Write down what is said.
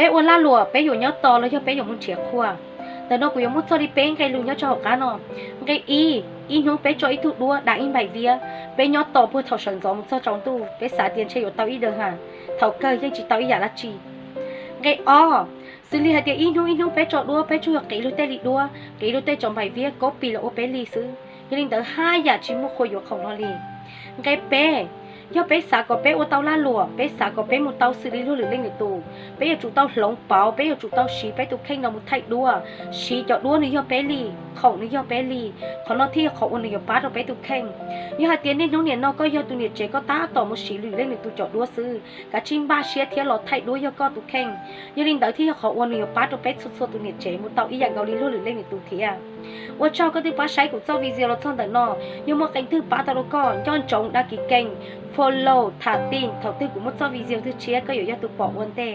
Peb ua lag luam peb yuav nyob tos los yog peb yuav mus nrhiav qhua? Ntawm no kuv yuav muab txog li peb nqe lus nyob rau hauv qab no. Nqe ib, ib hnub peb tso ib tug duab da ib npaim viab, peb nyob tos puag thaum sawv ntxov mus txog tsaus ntuj, peb xav tias ntshe yuav tau ib dawm ham, thaum kawg yeej tsis tau ib yam dab tsi. Nqe ob, xws li hais tias ib hnub ib hnub peb tso duab, peb tsuas yog qiv luag tej li duab, qiv luag tej cov npaim viab, copy los ua peb li xwb. Yog li ntawd haj yam tsis muaj qhua yuav khoom hlo li. Nqe peb, yog peb xav kom peb ua tau lag luam, peb xav kom peb mus tau xws li luag lwm leej lwm tus, peb yuav tsum tau hloov pauv, peb yuav tsum tau siv peb tus kheej no mus thaij duab, siv cov duab nws yog peb li, khoom nws yog peb li. Qhov no thiaj yog qhov uas nws yuav pab rau peb tus kheej. Yog hais tias niaj hnub nim no koj yog tus niam tsev koj tab tom mus siv lwm leej lwm tus cov duab xwb, kav tsij npaj siab thiab los thaij duab yog koj tus kheej. Yog li ntawd thiaj yog qhov uas nws yuav pab rau peb txhua txhua tus niam tsev mus tau ib yam nkaus li luag lwm leej lwm tus thiab. Ua tsaug koj twb pab saib kuv txoj video los txog ntawm no. Yog muaj qee twg pab tau rau koj, nco ntsoov dag kis keej, follow, tham tij, thaum twg kuv muaj txoj video twg tshiab koj yuav yog tus pom ua ntej.